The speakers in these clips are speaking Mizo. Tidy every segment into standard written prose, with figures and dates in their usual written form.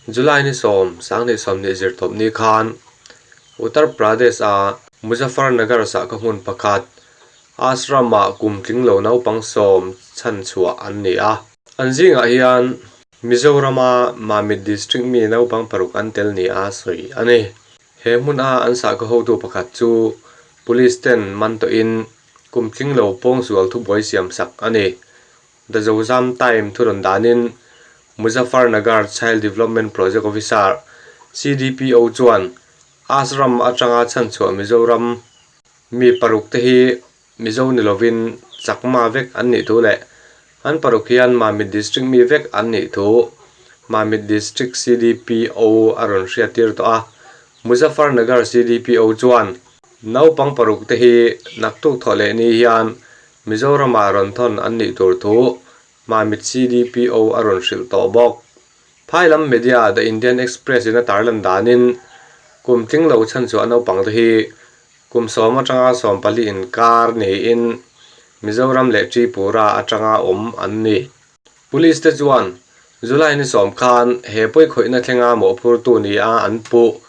July ni sawm, sanghnih sawmhnih zirtawp ni khan Uttar Pradesh-a Muzaffarnagar sahkhaw hmun pakhat Ashram-ah kum tling lo naupang sawm chhan chhuah an ni a. An zingah hian Mizorama Mamit District mi naupang paruk an tel ni a sawi a ni. He hmuna an sahkhaw hotu pakhat chu Police ten man tawhin kum tling lo pawngsual thubuai siam sak a ni. The Zozam Time thu rawn danin Muzaffarnagar Child Development Project Officer, CDPO, chuan Ashram atanga chhanchhuah Mizoram mi paruk te hi Mizo ni lovin Chakma vek an nih thu leh an paruk hian Mamit District mi vek an nih thu Mamit District CDPO a rawn hriattir tawh a. Muzaffarnagar CDPO chuan naupang paruk te hi naktuk thawh leh ni hian Mizoramah rawn thawn an nih tur thu Mamit CDPO a rawn hrilh tawh bawk. Phai lam media The Indian Express in a tarlan danin kum tling lo chhan chhuah naupang te hi kum sawm atanga sawmpali inkar niin Mizoram leh Tripura atanga awm an ni. Police te chuan July ni sawm khan he pawikhawihna thlenga mawhphurtu nia an puh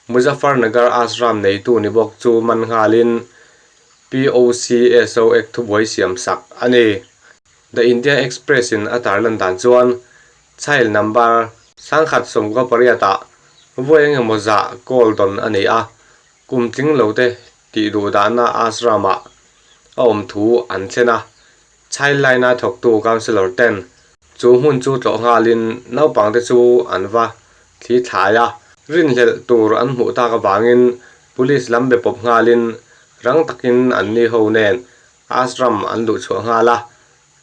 Muzaffarnagar Ashram neitu ni bawk chu man nghalin POCSO Act thubuai siam sak a ni. The India Express in a tarlan dan chuan Child number sangkhat sawmkua pariat ah vawi engemaw zah call dawn a nei a, kum tling lo te tih duh dahna ashram ah a awm thu an thlen a. Child line a thawktu councillor ten chu hmun chu tlawh nghalin naupang te chu an va thli thlai a, rinhlelh tur an hmuh tak avangin police lam be pawp nghalin rang takin an ni ho nen ashram an luh chhuah nghal a,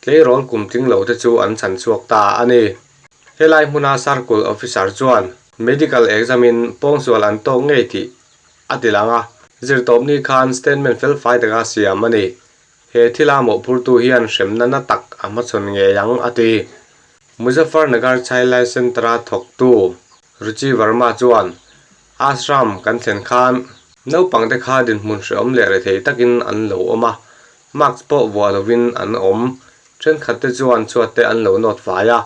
tleirawl kum tling lo te chu an chhan chhuak ta a ni. Helai hmuna Circle Officer chuan medical exam in pawngsual an tawk ngei tih a ti lang a, zirtawpni khan statement felfai taka siam a ni. He thila mawhphurtu hian hremna na tak a hmachhawn ngei ang, a ti. Muzaffarnagar Childline Centre-a thawktu Ruchi Verma chuan, Ashram kan thlen khan naupangte kha dinhmun hrehawm leh rethei takin an lo awm a, mask pawh vuah lovin an awm. Thenkhatte chuan chhuatte an lo nawt fai a,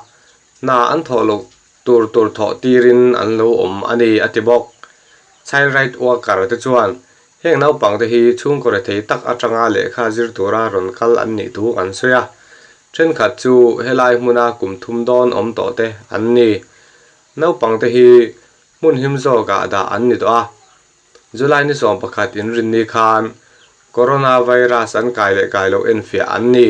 hna an thawh loh tur tur thawh tirin an lo awm a ni, a ti bawk. Child Right Worker te chuan Heng naupangte hi chhungkaw rethei tak atanga lehkha zir tura rawn kal an nih thu an sawi a, thenkhat chu helai hmuna kum thum dawn awm tawh te an ni. Naupangte hi hmun him zawkah dah an ni tawh a, July ni sawm pakhat inrinni khan Coronavirus an kai leh kai loh enfiah an ni.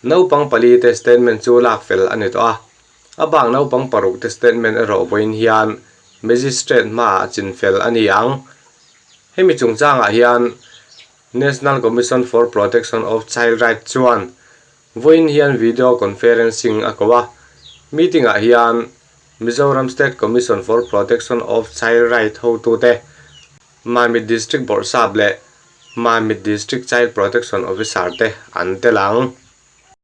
Naupang pali te statement chu lak fel a ni tawh a, a bak naupang paruk te statement erawh vawiin hian Magistrate hmaah chinfel a ni ang. Hemi chungchangah hian National Commission for Protection of Child Rights chuan vawiin hian video conferencing a ko a. Meeting-ah hian Mizoram State Commission for Protection of Child Rights hotute, Mamit District Bawrhsap leh Mamit District Child Protection Officer te an tel ang.